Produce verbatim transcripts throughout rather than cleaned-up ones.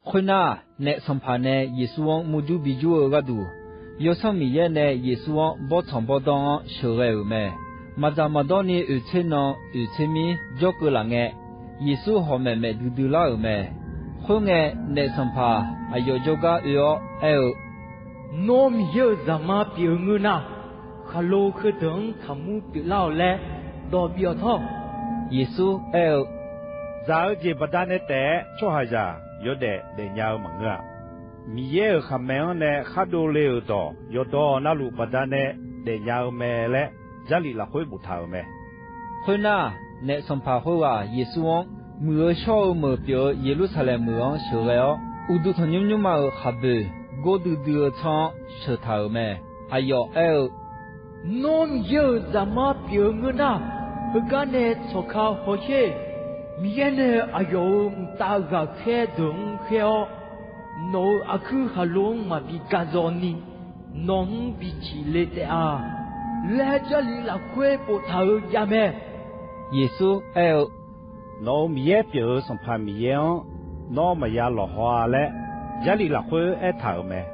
Khoernar, naef sanqpaq nae Yeqsur-anr murjur bijur-eu gharduq, Yawsanr Miqyaer nae Yeqsur-anr bawrtsanq bawrdanr-anr sheuqghae-euq mae. Maqdzaq maqdawr ni oeq tser nan oeq tser mir jawrkeuv laf ngae, Yeqsur hawq maeqmaeq duidui lar-euq mae. Khoerngae, naef sanqpaq aqyawf jawrgar oe-awr aer-eu, Nawr Miqyaer-euq Zaqmar pyeuf-eu ngeur nar, khaqlo heudeuq-anr kaqmur pyeuflar-awq laer dawq bif-awq tawr. Yeqsur aer-eu, Dzaq-eu jeq baqdanae taef-aer tsawrhaqzaq yawdaef daefnya-eu maqngeur-a. Miqyaer-euq khaqmae-anr nae khar dovle-euq dawq yawqdawq na luf baqdanae daefnya-eu mae laer Jarlif lafkhoer boftaq-euq mae. Khoernar, naef sanqpaq khoerghaq Yeqsur-anr Muiq-eu shawr-eu meuq pyeuf-eu Yeqlursaqlaeq meuq-anr sheuqghae-awr, uqduq tanqnymr nymrma-euq khaqboeq gordui dui-eu tsanr-anr sheuq taq-euq mae. Aqyawf aer-eu, Nawr Miqyaer-euq Zaqmar pyeuf-eu ngeur nar, heugar nae tsawqka hawsher. Miqyaer nae aqyawf-euq mqtav ghaqkhaer deuq-anr khaer-awr, nawq-euq aqkuir khaqlo-anr maqbi gaq zawq ni, nawq-anr bi ciq le taef-a laer Jarlif lafkhoer boftaq-euq javmae. Yeqsur aer-eu, Nawq-euq Miqyaer pyeuf-eu Sanqpaq Miqyaer-anr nawr maqya lawqhaw-a laer Jarlif lafkhoer aertaq-euq mae.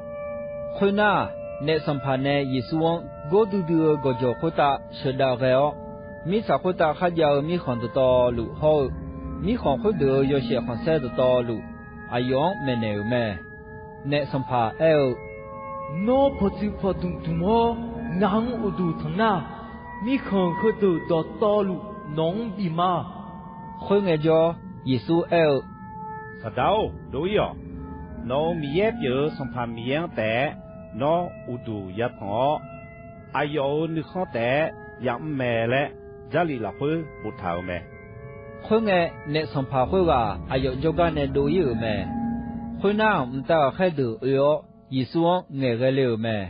Khoernar, naef sanqpaq nae Yeqsur-anr gordui dui-eu gawqjawq khoertav sheuqdav ghae-awr, mirtsaq khoertav kharjav-eu mirkhanq dawqtawvluf hawr-eu, mirkhanq khoerdeuq-euq yawshaef khanqsaer dawqtawvluf, aqyawf-anr maeqnaeq-euq mae. Naef sanqpaq aer-eu, Nawr pawqtsuif pawqdmq dmq-awr ngaq-anr uqduq tanq nar, mirkhanq heudeuq dawqtawvluf nawq-anr bif ma. Khoerngae jawr, Yeqsur aer-eu, Saqdaq-or, dov-ir-awq. Nawq-euq Miqyaer pyeuf-eu Sanqpaq Miqyaer-anr taef-aer nawr uqduq yatanq-awr, aqyawf-euq nuikhanr taef-aer yamr mae laer Jarlif lafkhoer boftaq-euq mae. Khoerngae, naef sanqpaq khoerghaq aqyawf jawrgar nae dov-ir-euq mae. Khoernar, mqtav ghaqkhaer deuq oe-awr, Yeqsur-anr ngaeqghae le-euq mae.